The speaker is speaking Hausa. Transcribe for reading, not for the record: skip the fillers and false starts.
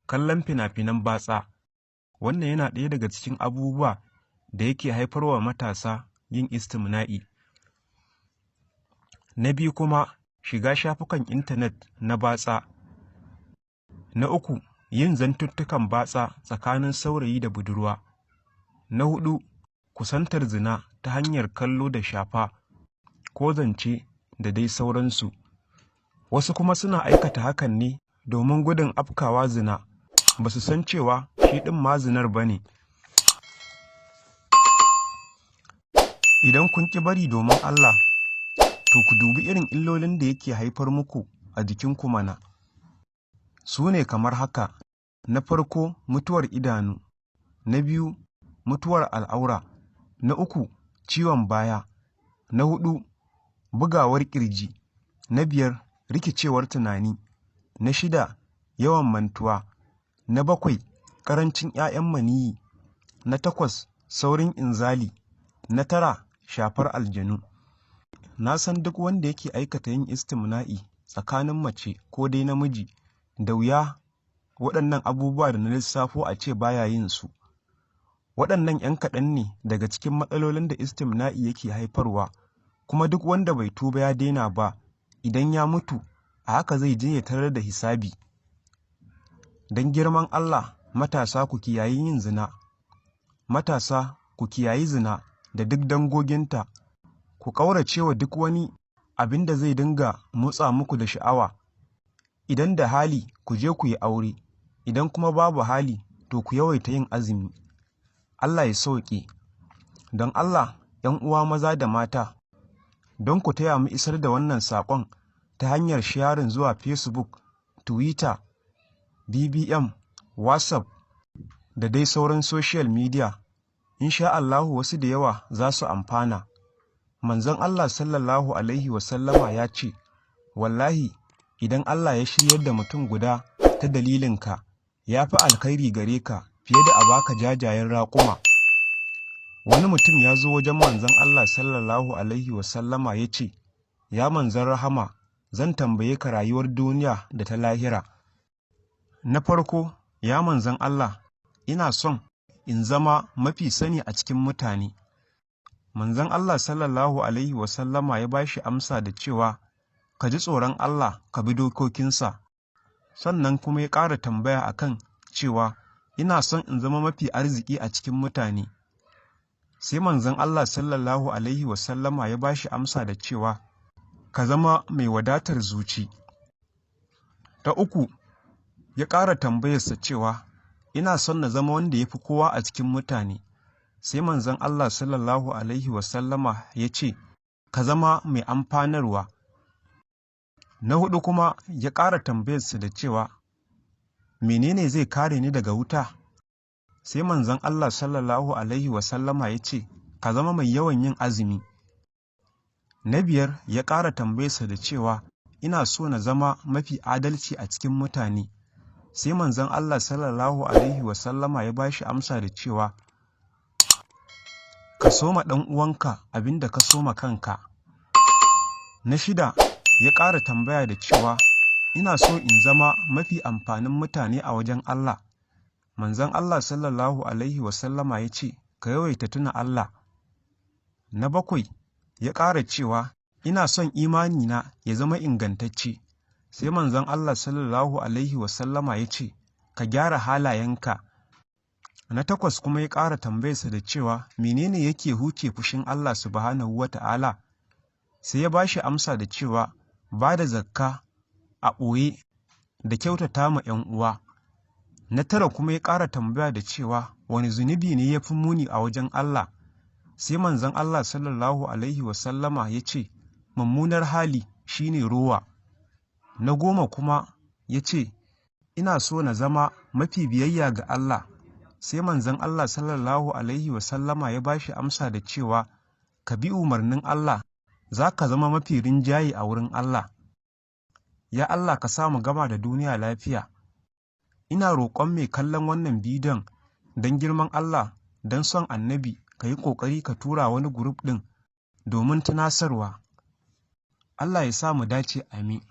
Kallon fina-finan batsa. Wannan yana ɗaya daga cikin abubuwa da yake haifarwa matasa yin istimna'i. Na biyu kuma, shiga shafukan intanet na batsa. Na uku, yin zantuttukan batsa tsakanin saurayi da budurwa. Na huɗu, kusantar zina ta hanyar kallo da shafa ko zance da dai sauransu. Wasu kuma suna aikata hakan ne domin gudun afkawa zina, ba su san cewa shi ɗin ma zinar ba ne. Idan kun ƙi bari domin Allah, to ku dubi irin illolin da yake haifar muku a jikinku mana. Su ne kamar haka: na farko, mutuwar idanu; na biyu, mutuwar al'aura; na uku, ciwon baya; na huɗu, bugawar ƙirji; na biyar, rikicewar tunani; na shida, yawan mantuwa; na bakwai, ƙarancin 'ya'yan maniyyi; na takwas, saurin inzali; na tara, shafar aljanu. Na san duk wanda yake aikata yin istimna'i tsakanin mace ko dai namiji, da wuya waɗannan abubuwa da na lissafo a ce baya yin su. Waɗannan 'yan kaɗan ne daga cikin matsalolin da istimna'i yake haifarwa, kuma duk wanda bai tuba ya daina ba, idan ya mutu, a haka zai je ya tarar da hisabi. Don girman Allah, matasa, ku kiyayi yin zina. Matasa, ku kiyayi zina da duk dangoginta, ku ƙaurace wa duk wani abin da zai dinga motsa muku da sha'awa. Idan da hali, ku je ku yi aure, idan kuma babu hali, to ku yawaita yin azumi. Allah ya sauwaƙe. Don Allah, 'yan uwa maza da mata, don ku taya mu isar da wannan saƙon ta hanyar sharing zuwa Facebook, Twitter, BBM, WhatsApp da dai sauran social media. Insha Allahu wasu da yawa za su amfana. Manzon Allah Sallallahu Alaihi Wasallama ya ce, "Wallahi, idan Allah ya shiryar da mutum guda ta dalilinka, ya fi alkhairi gare ka fiye da a baka jajayen raƙuma." Wani mutum ya zo wajen Manzon Allah Sallallahu Alaihi Wasallama ya ce, "Ya Manzon Rahama, zan tambaye ka rayuwar duniya da ta lahira. Na farko, ya Manzon Allah, ina son in zama mafi sani a cikin mutane." Manzon Allah Sallallahu Alaihi Wasallama ya ba shi amsa da cewa, "Ka ji tsoron Allah, ka bi dokokinsa." Sannan kuma ya ƙara tambaya a kan cewa, "Ina son in zama mafi arziki a cikin mutane." Sai Manzon Allah Sallallahu Alaihi Wasallama ya ba shi amsa da cewa, "Ka zama mai wadatar zuci." Ta uku, ya ƙara tambayarsa cewa, "Ina son na zama wanda ya fi kowa a cikin mutane." Sai Manzon Allah Sallallahu Alaihi Wasallama ya ce, "Ka zama mai amfanarwa." Na huɗu kuma, ya ƙara tambayarsa da cewa, "Menene zai kare ni daga wuta?" Sai Manzon Allah Sallallahu Alaihi Wasallama ya ce, "Ka zama mai yawan yin azumi." Na biyar, ya ƙara tambayarsa da cewa, "Ina so na zama mafi adalci a cikin mutane." Sai Manzon Allah Sallallahu Alaihi Wasallama ya ba shi amsa da cewa, "Ka soma ɗan uwanka abin da ka soma kanka." Na shida, ya ƙara tambaya da cewa, "Ina so in zama mafi amfanin mutane a wajen Allah." Manzon Allah Sallallahu Alaihi Wasallama ya ce, "Ka yawaita tuna Allah." Na bakwai, ya ƙara cewa, "Ina son imanina ya zama ingantacce." Sai Manzon Allah Sallallahu Alaihi Wasallama ya ce, "Ka gyara halayenka." Na takwas kuma, ya ƙara tambayarsa da cewa, "Menene yake huce fushin Allah Subhanahu wa Ta'ala?" Sai ya ba shi amsa da cewa, ba da zakka a ɓoye da kyautata ma 'yan uwa. Na tara kuma, ya ƙara tambaya da cewa, wani zunubi ne ya fi muni a wajen Allah? Sai Manzon Allah Sallallahu Alaihi Wasallama ya ce, mummunar hali shine rowa. Na goma kuma, ya ce, "Ina so na zama mafi biyayya ga Allah." Sai Manzon Allah Sallallahu Alaihi Wasallama ya ba shi amsa da cewa, "Ka bi umarnin Allah, za ka zama mafi rinjaye a wurin Allah." Ya Allah, ka sa mu gama da duniya lafiya. Ina roƙon mai kallon wannan bidiyon, don girman Allah, don son Annabi, ka yi ƙoƙari ka tura wani group ɗin domin tunasarwa. Allah ya sa mu dace, amin.